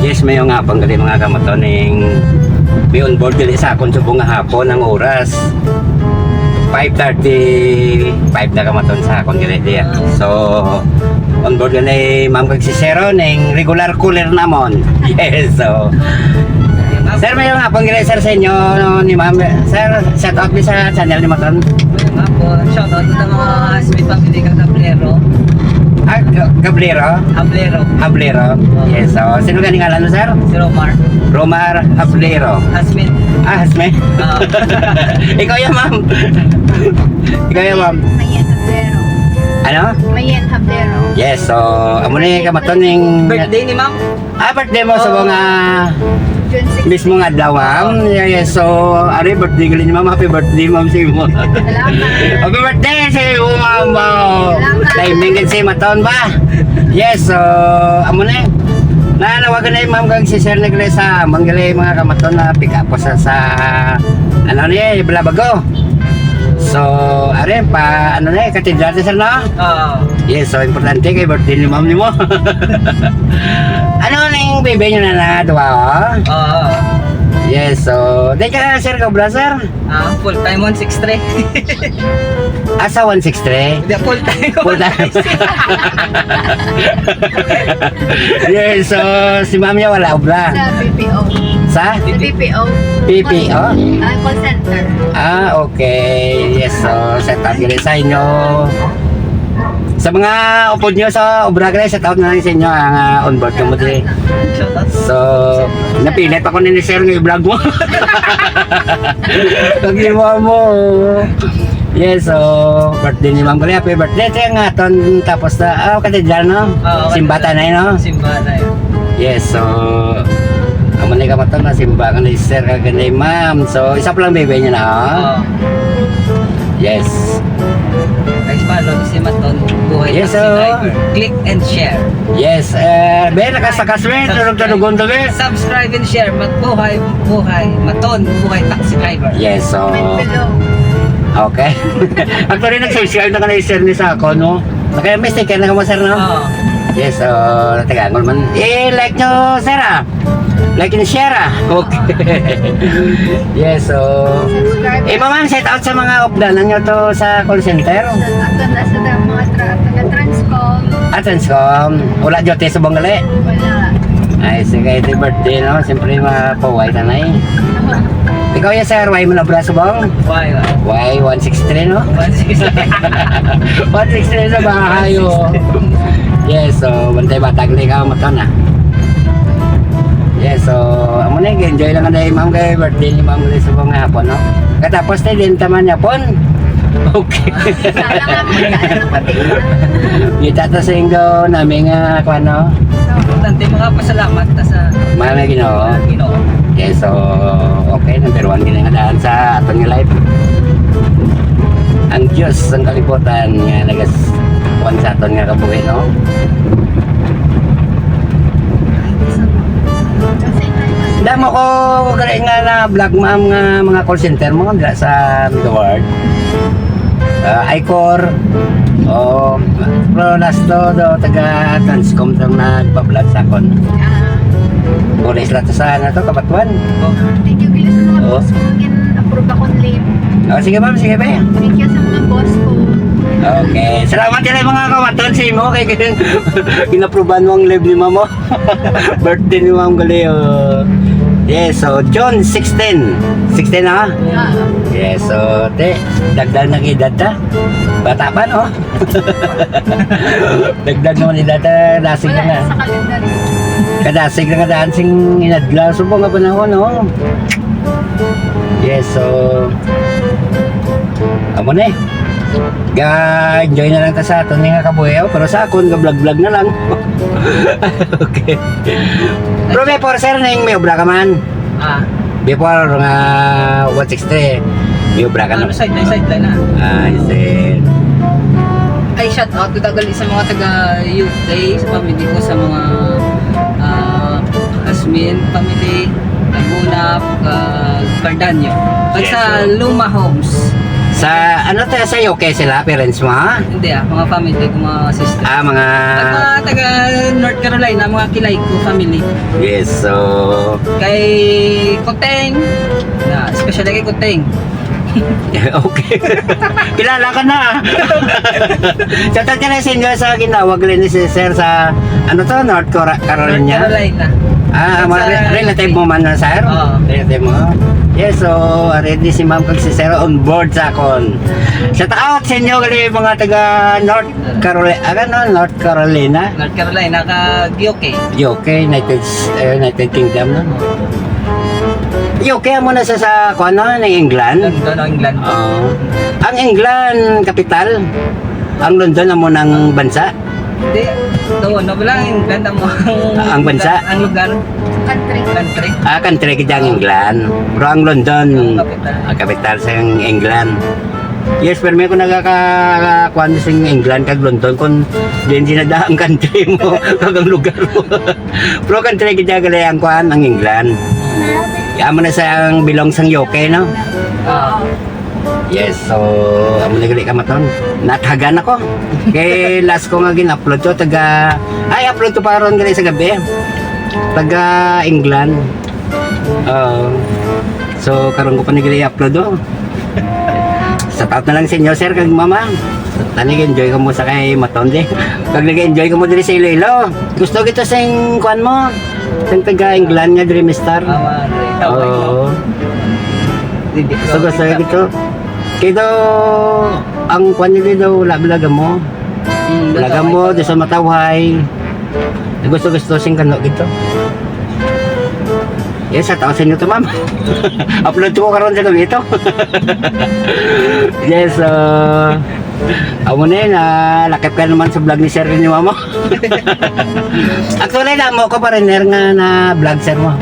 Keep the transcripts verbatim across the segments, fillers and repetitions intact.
Yes, mayong hapon gali, mga kamaton, ning may on board gali sa akon subong nga hapon ang oras. Five thirty-five na, kamaton, sa akon gali diya. So, on board gali, ma'am, kag si Sir, oh, ning regular caller namon. Yes, so. Sir, mayong hapon gali, sir, sa inyo, no, ni ma'am. Sir, shout out mi sa channel ni Maton. Ako, shout out sa mga Smith family kag Gablero. Ah, Ga-, Gablero? Hablero. Hablero. Oo. Yes, so, sino gani ngalan mo, sir? Si Romar. Romar Hablero. Hasmin. Ah, Hasmin. Oo. Ikaw yan, ma'am. Ikaw yan, ma'am. Mayen Hablero. Ano? Mayen Hablero. Yes, so, amo ni kamaton ning Birthday ni ma'am. Ah, birthday mo sa Oo. mga June six. mismo nga adlaw, ma'am. Yeah, yeah. So, ari, birthday gali ni ma'am. Happy birthday, ma'am, sa imo. Salamat. Happy birthday sa imo, ma'am. Wow. Salamat. Timing gid si Maton ba? Yes, so, amo na yun. Nanawagan na yung ma'am kag si Sir Negresa. Manggali mga kamaton na pick up ko sa, sa, ano niya, Balabago. So, ari, pa, ano na eh, Cathedral, sir, no? Oo. Yes, so, importante kay birthday ni ma'am ni mo. Ano na yung baby nyo na na, duwa, oh? Oo. Yes, so, di ka, sir, ka, brother? Ah, full time one six three. Asa one six three? Hindi, full time. Full time. Yes, so, si ma'am niya wala obra. Sa B P O. Sa? Sa B P O. B P O? Ah, call center. Ah, okay. Yes, so, set up yun sa inyo. Sa mga upod nyo sa obra, guys, set out na lang sa inyo ang, ah, on board ko mo diri. Shout out. So, napilit ako ni sir nga i-vlog mo. Pag-iwa mo. Yes, so, birthday ni Ma'am Gali. Happy birthday. Kaya nga, ton, tapos na, ah, katedral, no? Oo, Simbata na yun, no? Simbata yun. Yes, so, amo na yung kamaton na simba ka ni sir, ka ni ma'am. So, isa pa lang baby niya na, oh. Oo. Yes. Guys, follow si Maton Buhay Yes, Taxi sir. Driver. Click and share. Yes, eh, be, nakasakas, be, Subscribe. Tulog-tulogon to, be. Subscribe and share. Magbuhay, buhay, Maton Buhay Taxi Driver. Yes, so, Comment below. Okay. Actually, nag-subscribe na ka na, sir, ni sa ako, no? Naka-, may sticker na ka mo, sir, no? Oo. Yes, so, taga, man. Eh, like nyo, sir, ah. Like and share, ah. Okay. Yes, so, Subscribe. Eh, ma'am, shout out sa mga updanan nyo to sa call center. Shout out na sa mga tra-, taga Transcom. Ah, Transcom. Wala duty sa Bangali? Wala. Ay, sige, happy birthday, no? Siyempre, mapahuway ka na eh. Ikaw, yes, sir, why mo na braso, bang? Why, why? Why, one six three, no? One six three. One six three sa bahay, oh. Yes, so, bantay batag na ikaw, mata na. Yes, so, amo na, enjoy lang na, ma'am, kay birthday ni ma'am, sa mga hapon, no? Katapos na din, taman niya, pon. Okay. Sana nga po, sana nga pati. Kita ta sa inyo, nami nga, kung ano. Importante, makapasalamat ta sa Mga Ginoo. Ginoo. Okay, so, okay, number one, gini nga daan sa aton nga life. Ang Diyos, ang kalibutan, nga nagas-, kuwan sa aton nga kabuhi, no? Damo ko, ko gali nga na vlog, ma'am, nga mga call center mo, dira sa Middle World. Ah, Icor, o, pero last to, do, taga Transcom tong nagpa-vlog sa akon. Ah. Pulis lang to sa, ano to, Kabatuan. Ah, thank you, Gil, sa mga Oh. boss ko. Gin-approve akong leave. Oh, sige, ma'am, sige, be. Thank you sa mga boss ko. Okay. Salamat yun, mga kamaton, sa imo. Kay gin-, gin-approvean mo ang leave ni ma'am, oh. Birthday ni Ma'am Gali, oh. Yes, so June sixteen. Sixteen, ha? Ah. Yes, so, te, dagdag ng edad ta. Bata pa, no? Dagdag naman edad ta, dasig Wala na nga. Sa kalendar. Kadasig na nga dancing inadlaw. Subong nga panahon, no? Yes, so, amo na eh. Ga-enjoy na lang ta sa aton nga kabuhi, oh. Pero sa akon, ga-vlog-vlog na lang. Okay. Pero before, sir, nang may obra ka man? Ah. Before nga one six three, may obra ka na? Ano, sideline, sideline na. Ah, I see. Ay, shout out ko tagali sa mga taga U K, sa family ko, sa mga, ah, Asmin family, Laguna, ah, Cardanio. Pag Yes, sa sir. Luma Homes, Sa, ano, taga sa U K sila, parents mo, ha? Hindi, ah, mga family ko, mga sister. Ah, mga Pag mga taga North Carolina, mga kilay ko, family. Yes, so Kay Kuteng, na, especially kay Kuteng. Okay. Kilala ka na. Shout out ka na sa inyo sa ginawag rin ni si Sir sa, ano to, North Cora-, Carolina? North Carolina. Ah, Sa mga re-, relative mo man na, Sir? Oo. Relative mo? Yes, so, ready si Ma'am kag si Sir on board sa akon. Shout out sa inyo, gali mga taga North Carolina, ano, North Carolina? North Carolina, kag U K. U K, United, eh, United Kingdom, no? U K amo na sa, sa, kuwan, no, ng England? London, England. Oo. Ang England, kapital? Ang London amo ng bansa? Hindi. Ito, ano ba lang, England ang, Ang bansa? Ang lugar. Country. Country. Ah, country kita ang England. Pero ang London, Ang kapital. Ang kapital sa England. Yes, pero may ko nagaka-, kuwan sa England kag London kung din sinada ang country mo, kag ang lugar mo. Pero country kita gali ang kuwan, ang England. Amo na sa ang belong sang U K, no? Ah. Yes, so, amo na gali kamaton. Nathagan ako. Kay last ko nga gin-upload to, taga, ay, upload to pa ron gali sa gabi. Taga England. Oo. So, karon ko pa ni gali i-upload, oh. Shout out na lang sa inyo, sir, kag mama. Tani, enjoy ko mo sa kay Matonde. Pag nag-enjoy ko mo diri sa Iloilo. Gusto kita sing kuan mo. Sing taga England nga diri, mister. Tama, Andre. Oo. Hindi ko Gusto, gusto alam. Kita. Kay daw, ang kuan nila daw, wala balaga mo. Mm, Balaga mo, di sa matawhay. Gusto, gusto sing kano kita. Yes, sa taon sa inyo to, ma'am. Upload ko karon sa gabi ito. Yes, uh, amo na yun, ah, lakip ka naman sa vlog ni Sir ni Mama. Actually, na mo ko pa rin, nga na vlog, Sir, mo.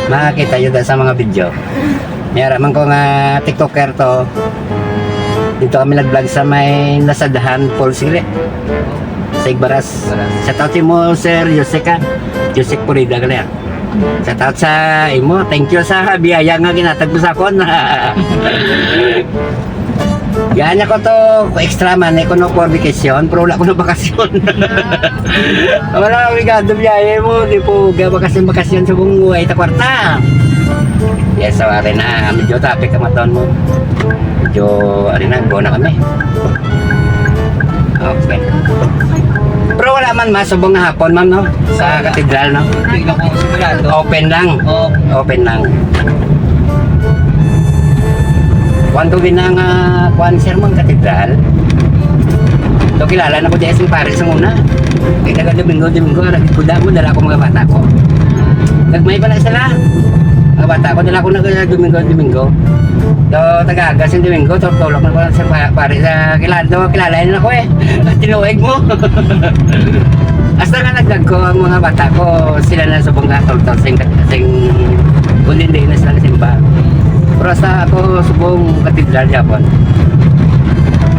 Makakita yun sa mga video. May ara man ko nga TikToker to. Dito kami nag-vlog sa may Nasadahan Falls, Gre. Sa Igbaras. Shout out mo, Sir Jessica. Jessica Purida, gali. Shout out sa imo. Thank you sa biyaya nga ginatag mo sa akon. Yan ako to, extra man, eh, kuno for vacation, pero wala ko na bakasyon. Wala, obligado biyaya mo, di po ga bakasyon, bakasyon sa buong buhay, ta kwarta. Yes, so, ari na, medyo traffic ang maton mo. Medyo, ari na, go na kami. Okay. Pero wala man masubong nga hapon, ma'am, no? Sa katedral, no? Hindi na ko sigurado. Open lang. Oo. Open lang. Kuwan ko gina nga, kuwan, sir, mga katedral. So, kilala na ko di sa pare sa una. Kaya taga Domingo, Domingo, ragit ko damo, dala ko mga bata ko. Nagmay pa na sila. Mga bata ko, dala ko na kaya Domingo, Domingo. So, taga-aga sa Domingo, tulok-tulok na ko sa pa-, pare sa kilala, kilala na ko eh. Tinuig mo. Hasta nga nagdag ko ang mga bata ko, sila na subong nga tultol sing, sing, kung hindi na sila simba. Pero hasta ako subong katedral yapon.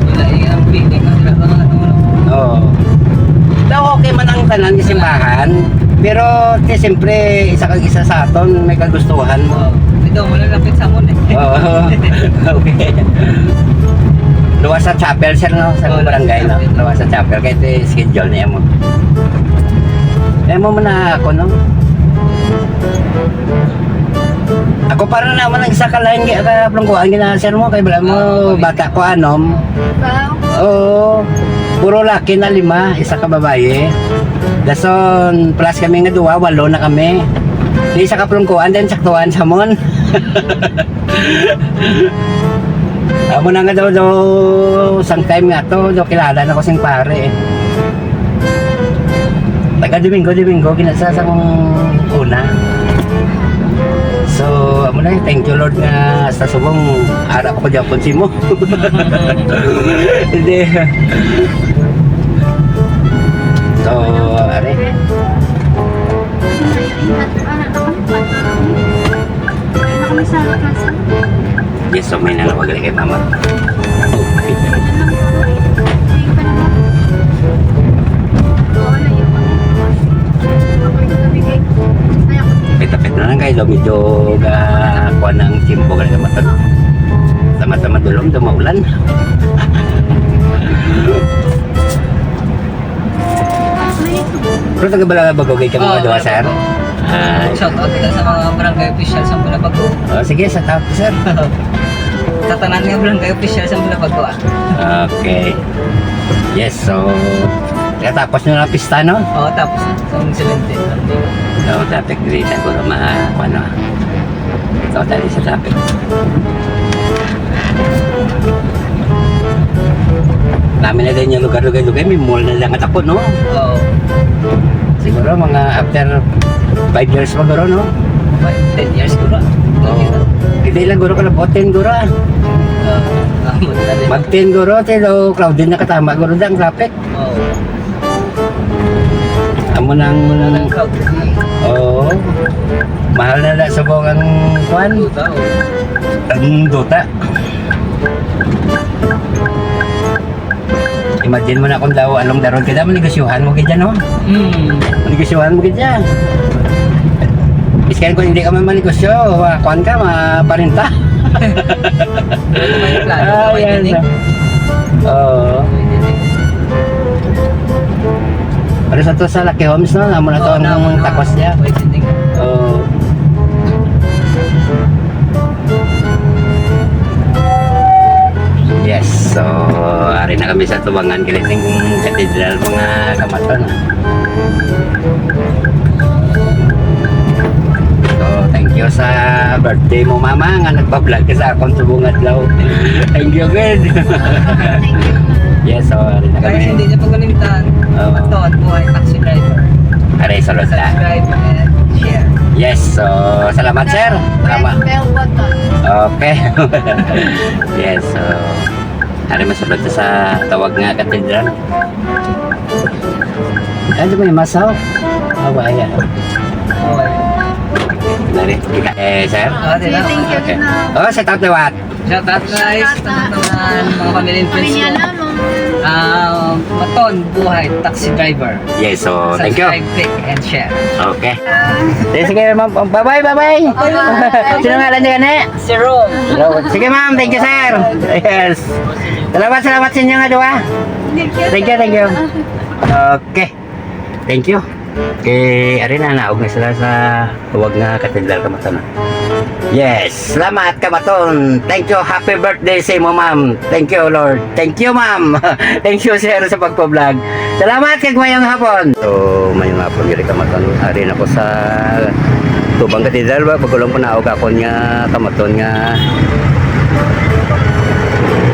Wala, eh, ang feeling na sila, ano, ano. Oo. Daw okay man ang tanan nga simbahan, pero ti siyempre isa kag isa sa aton may kagustuhan mo. Oo. Ito, wala lapit sa amon eh. Oo. Okay. Luwas sa chapel, sir, no? Sa Oo, barangay, no? Luwas sa chapel. Luwas sa chapel. Kaya ito yung schedule niya mo. Kaya mo muna ako, no? Ako para naman ang isa ka line kaya ka plungkuan gina, sir, mo. Kay bala mo, Oo, okay. Bata ko, anom. Wow. Oo. Puro laki na lima, isa ka babayi. Dason, plus kami nga duwa, walo na kami. Di isa ka plungkuan, then saktuan sa mon. Amo na nga daw, daw, sang time nga to, daw kilala na ko sing pare eh. Taga Domingo, Domingo, ginasa sa kong una. So, amo na eh, thank you Lord nga sa subong, ara ko Japon simo. Hindi. So, are. Yes, so may nalawag rin kay mama. Pita-pita na lang kayo, medyo ga-, kuha ng simpo ka na matag. So, Mata madulom, daw maulan. Pero taga Balabago kay kamo, oh, duha, sir? Balabago. Ah. Shout out kita sa mga barangay official sa Balabago. Oh, sige, shout out, sir. Sa tanan nga barangay official sa Balabago, ah. Okay. Yes, so, katapos na lang pista, no? Oo, tapos na. Sa seventeen. So, dapat diri na ko ma-, ano, ikaw dali sa traffic. Nami na din yung lugar-lugar-lugar, may mall na lang at ako, no? Oo. Siguro mga after five years pa, guro, no? Five, ten years, guro. Oo. Hindi lang, guro, ka na po, ten, guro, ah. Oo. Ah, maganda din. Mag ten, guro, pero crowded na katama, guro, ang traffic. Oo. Amo nang, ang crowd. Oo. Mahal na na subong ang kuan. Duta, oh. Ang duta. Imagine mo na kung daw anong daron ka dyan, manegosyohan mo gid dyan, no? Mm. Manegosyohan mo gid dyan. Biskan kung hindi ka man manegosyo, ah, kuan ka, maparinta. May plano Ah, ka, yan. Pwede din. Oo. Pwede din. Pero sa to sa Lucky Homes, no? Amo na to Oo, ang na, ano, takos niya. Pwede din. Oo. Yes, so, ari na kami sa tubangan, Blessing Cathedral, mga kamaton. So, thank you sa birthday mo, mama, nga nagpa-vlog ka sa akon subong adlaw. Thank you, good. Thank you, ma'am. Yes, so, ari na kami. Guys, hindi niyo pagkalimtan. Oo. Ito, ang buhay taxi driver. Ari, sulod na. Subscribe and share. Yes, so, salamat, sir. Salamat. Press bell button. Okay. Yes, so, ari, masulod sa tawag nga katedral. Ano may masaw? Awa, ayan. Dari, kita, eh, sir? Ah, di na. Thank you, Okay. Gina. Oh, shout out liwat. Shout out, guys. Shout out. Shout out naman, mga pamilya and friends ko. Pamilya naman. Ah, Maton Buhay, taxi driver. Yes, so, thank you. Subscribe, click, and share. Okay. Ah. Sige, sige, ma'am. Bye-bye, bye-bye. Bye-bye. Sino ngalan niya, gani? Si Rom. Hello. Sige, ma'am. Thank you, sir. Yes. Salamat, salamat sa inyo nga duha. Thank you, Thank you, sir. Thank you. Okay. Thank you. Kay, ari na, naog na sila sa tawag nga katedral, kamaton. Yes, salamat, kamaton. Thank you. Happy birthday sa imo, ma'am. Thank you, Lord. Thank you, ma'am. Thank you, sir, sa pagpa-vlog. Salamat, kag mayong hapon. So, mayong hapon, diri, kamaton. Ari na ko sa Tubang Katedral, ba? Pagkulang po naog akon nga kamaton nga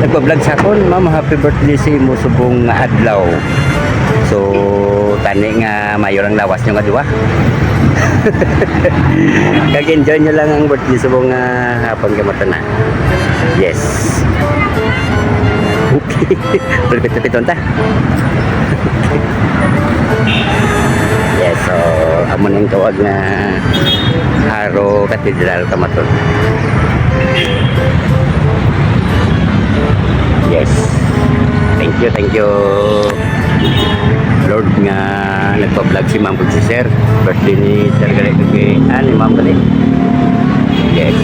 nagpa-vlog sa akon, ma'am, happy birthday sa imo subong nga adlaw. So, tani nga mayor ang lawas nyo nga duwa. Kag enjoy nyo lang ang birthday subong nga hapon, kamaton, ha. Yes. Okay. Lupit-lupit ta. Yes, so, amo na yung tawag nga Haro Cathedral, kamaton. Yes. Thank you, thank you, Lord, nga nagpa-vlog si Ma'am kag si Sir. Birthday ni Sir Galito kay, ah, ni Ma'am Galito. Yes.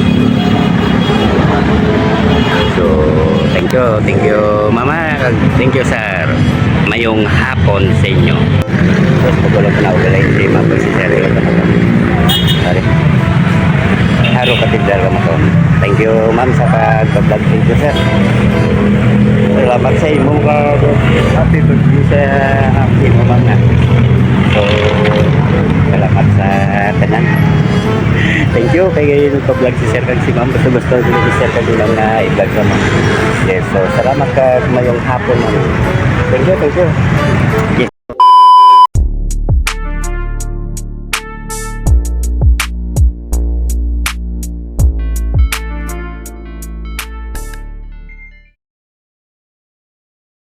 So, thank you, thank you, Mama, kag thank you, Sir. Mayong hapon sa inyo. Tapos, pagulong ko na, wala yung si Ma'am, si Sir, eh. Sorry. Haro Cathedral, kamaton. Thank you, ma'am, sa pag-vlog. Thank you, sir. Salamat sa imo ka happy birthday sa imo, ma'am, na. So, salamat sa tanan. Thank you kay nagpa-vlog si sir kag si ma'am. Gusto, gusto ni sir kag si ma'am na i-vlog sa ma'am. Yes, so salamat kag mayong hapon, ma'am. Thank you, thank you.